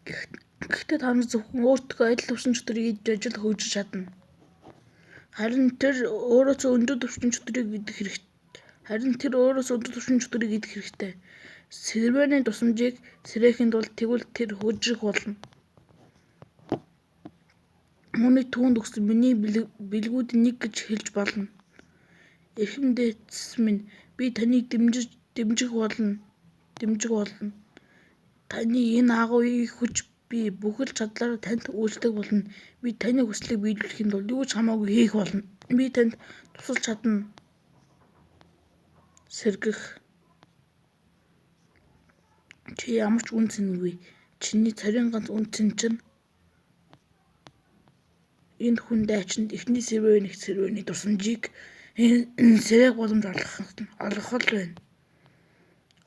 Гэхдээ та нар зөвхөн өөрсдийнхөө адил түвшний чөтгөрийг идэж байж л хөгжиж чадна. Харин тэр өөрөөсөө өндөр түвшний чөтгөрийг идэх Харин тэр өөрөөсөө өндөр түвшний чөтгөрийг идэх хэрэгтэй. Сэрвэний дурсамжийг сэргээхийн тулд тэгвэл тэр хөгжих болно. Үүнийг түүнд өгсөн миний бэлгүүдийн нэг гэж хэлж болно. Эрхэм дээдэс минь, би таныг дэмжих болно. Таны энэ агуу эх хүч би бүхэл чадлаараа танд үйлчлэх болно. Би таны хүслийг биелүүлэхийн тулд юу ч хамаагүй хийх болно. Би танд тусалж чадна. Сэргэх. Чи ямар ч үнэ цэнгүй. Чиний цорын ганц үнэ цэн чинь энэ хүн дайчинд эхний Сэрвэн эгч Сэрвэний дурсамжийг сэрээх боломж олгох л байна.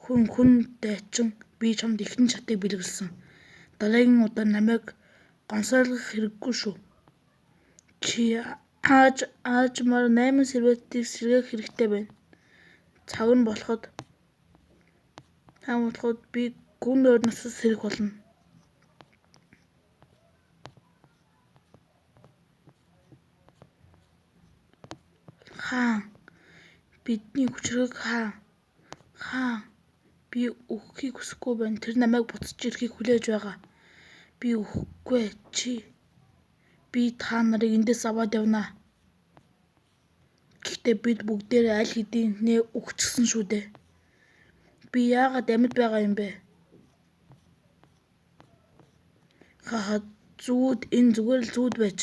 Хүн дайчин, би чамд эхний шатыг бэлэглэсэн. Дараагийн удаа намайг гонсойлгох хэрэггүй шүү. Чи аажмаар 8 серветийг сэргээх хэрэгтэй байна. Цаг нь болоход би гүн нойрноос сэрэх болно. Хаан, бидний хүчирхэг хаан. Хаан, би үхэхийг хүсэхгүй байна. Тэр намайг буцаж ирэхийг хүлээж байгаа. Би үхэхгүй чи. Би та нарыг эндээс аваад явна. Гэхдээ бид бүгдээрээ аль хэдийнээ үхчихсэн шүү дээ. Би яагаад амьд байгаа юм бэ? Ха зүүд энэ зүгээр л зүүд байж.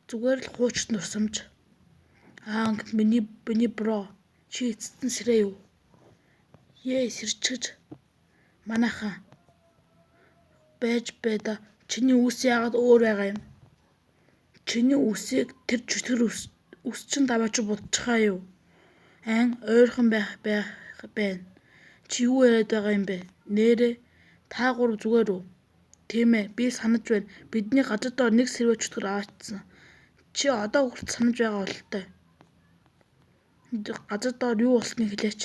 Зүгээр л хуучин дурсамж. Аанг миний бро чи эцэст нь сэрээ юу? Ее сэрчихэж манайхаа байж байда чиний үс яагаад өөр байгаа юм? Чиний үсийг тэр чөтгөр үс чинь даваач будчихаа юу? Айн ойрхон байх байна. Чи юу яриад байгаа юм бэ? Нээрээ та гурав зүгээр үү? Тийм ээ, би санаж байна. Бидний газар доор нэг сэрвэ чөтгөр аваачсан. Чи одоо хүртэл санаж байгаа бололтой. Газар доор юу болсныг хэлээч.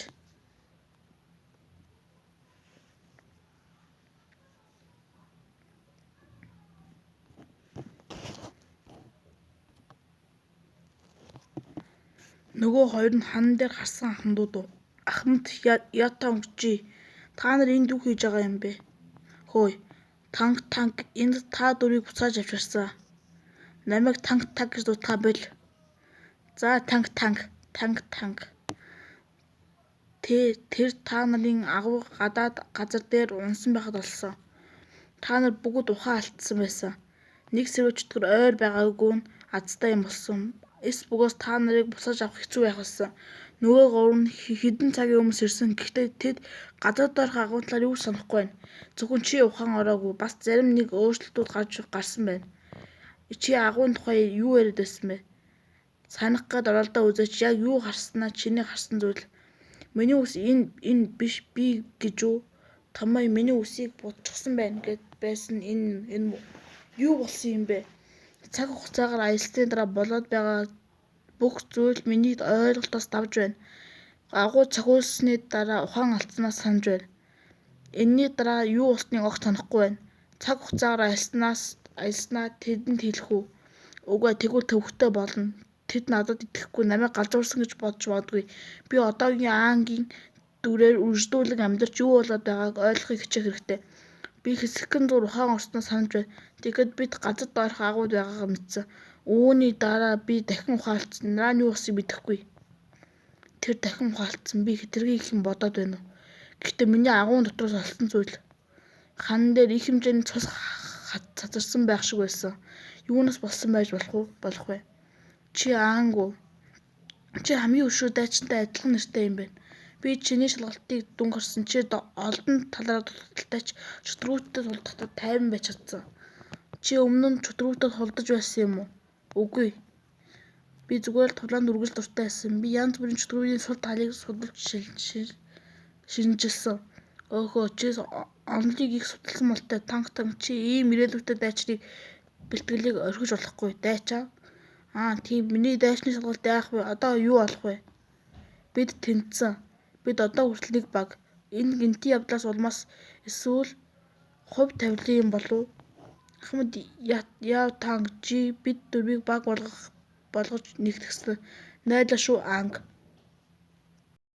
Нөгөө хоёр нь ханан дээр харсан ахмадууд уу? Ахмад Ятонгжи, та нар энд юу хийж байгаа юм бэ? Хөөе, Танг Танг энд та дөрвийг буцааж авчирсан. Намайг Танг Танг гэж дуудахаа боль. За Танг Танг, Танг Танг. Тэр та нарын агуу гадаад газар дээр унсан байхад олсон. Та нар бүгд ухаан алдсан байсан. Нэг сэрвэ чөтгөр ойр байгаагүй нь азтай юм болсон. Эс бөгөөс та нарыг буцааж авах хэцүү байх болсон. Нөгөө гурав нь хэдэн цагийн өмнө сэрсэн. Гэхдээ тэд газар доорх агуйн талаар юу ч санахгүй байна. Зөвхөн чи ухаан ороогүй. Бас зарим нэг өөрчлөлтүүд гарсан байна. Чи агуйн тухай юу яриад байсан бэ? Санах гээд оролдоо үзээч, яг юу харснаа чиний харсан зүйл. Миний үс энэ биш би гэж үү? Томьёо миний үсийг будчихсан байна гэд байсан энэ юу болсон юм бэ? Цаг хугацаагаар аялсны дараа болоод байгаа бүх зүйл миний ойлголтоос давж байна. Агуй цохиулсны дараа ухаан алдсанаа санаж байна. Энэний дараа юу болсныг огт санахгүй байна. Цаг хугацаагаар аялснаа тэдэнд хэлэх үү? Үгүй тэгвэл төвөгтэй болно. Тэд надад итгэхгүй намайг галзуурсан гэж бодож магадгүй. Би одоогийн Аангийн дүрээр үржидүүлэн амьдарч юу болоод байгааг ойлгохыг хичээх хэрэгтэй. Би хэсэгхэн зуур ухаан орсноо санаж байна. Тэгэхэд бид газар доорх агуйд байгаагаа мэдсэн. Үүний дараа би дахин ухаан алдсан. Дараа нь юу болсныг мэдэхгүй. Тэр дахин ухаан алдсан. Би хэтэрхий их юм бодоод байна уу? Гэхдээ миний агуйн дотроос олсон зүйл хан дээр их хэмжээний цус цацарсан байх шиг байсан. Юунаас болсон байж болох уу? Болох вэ? Чи Аанг уу? Чи хамгийн өшөө дайчинтай адилхан нэртэй юм байна. Би чиний шалгалтыг дүн харсан. Чи олон талаараа дутагдалтай ч чөтгөртэй тулдахдаа тайван байж чадсан. Чи өмнө нь чөтгөртэй тулдаж байсан юм уу? Үгүй. Би зүгээр л тулаанд үргэлж дуртай байсан. Би янз бүрийн чөтгөрийн сул талыг судалж шинэчилсэн. Өөхөө чи онолыг их судалсан молтой. Танг Танг чи ийм ирээлүүтэй дайчныг бэлтгэлийг орхиж болохгүй. Дайчаа. Аа тийм, миний дайчны шалгалт яах вэ? Одоо юу болох вэ? Бид тэнцсэн. Бид одоо хүртэл нэг баг. Энэ гэнэтийн явдлаас улмаас эсвэл Хувь тавилын юм болов уу? Ахмад Яв Танг чи бид дөрвийг баг болгож нэгтгэсэн. Найлаа шүү Анг.